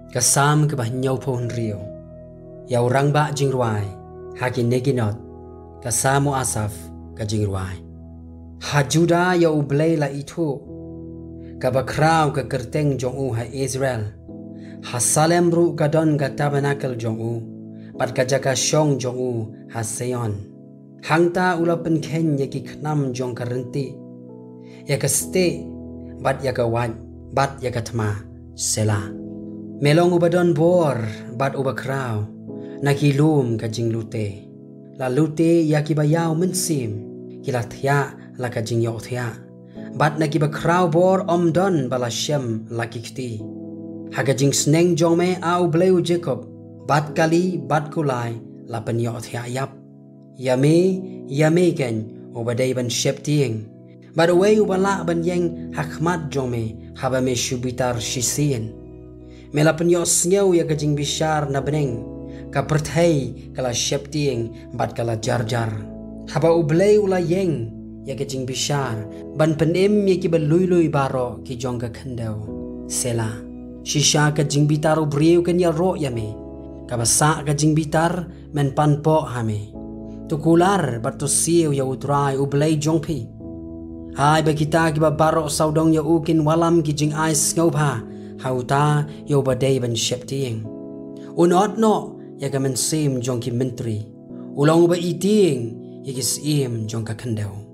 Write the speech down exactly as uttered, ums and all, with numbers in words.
Ka Salm kaba hynñiewphew hynriew. Ïa u rangbah jingrwai ha ki Neginoth. Ka Salm u Asaph ka jingrwai. Ha Judah ïa U Blei la ithuh, kaba khraw ka kyrteng jong u ha Israel. Ha Salem ruh ka don ka tabernakl jong u, bad ka jaka shong jong u ha Sion. Hangta u la pynkheiñ ïa ki khnam jong ka rynti, ïa ka stieh, bad ïa ka wait, bad ïa ka thma. Selah. Me long uba don bor bad uba khraw na ki lum ka jinglute. La lute ïa kiba ïaw mynsiem, ki la thiah la ka jingïohthiah, bad na kiba khraw bor ym don ba la shem la ki kti. Ha ka jingsneng jong me, A U Blei u Jakob, bad kali bad kulai la pynïohthiah ïap. Ïa me, ïa me keiñ, uba dei ban sheptieng, bad uwei uba lah ban ïeng ha khmat jong me haba me shu bitar shisien. Me la pynïohsngew ïa ka jingbishar na bneng, ka pyrthei ka la sheptieng bad ka la jarjar. Haba U Blei u la ïeng ïa ka jingbishar, ban pynim ïa kiba lui lui baroh ki jong ka khyndew. Selah. Shisha ka jingbitar u briew kan ïaroh ïa me, kaba sah ka jingbitar men pan poh ha me. To kular bad to siew ïa U Trai U Blei jong phi. Ai ba kita kiba baroh sawdong ïa u kin wallam ki jingai sngewbha ha uta ïa uba dei ban sheptieng. Un ot noh ïa ka mynsiem jong ki myntri. U long uba itieng ïa ki syiem jong ka khyndew.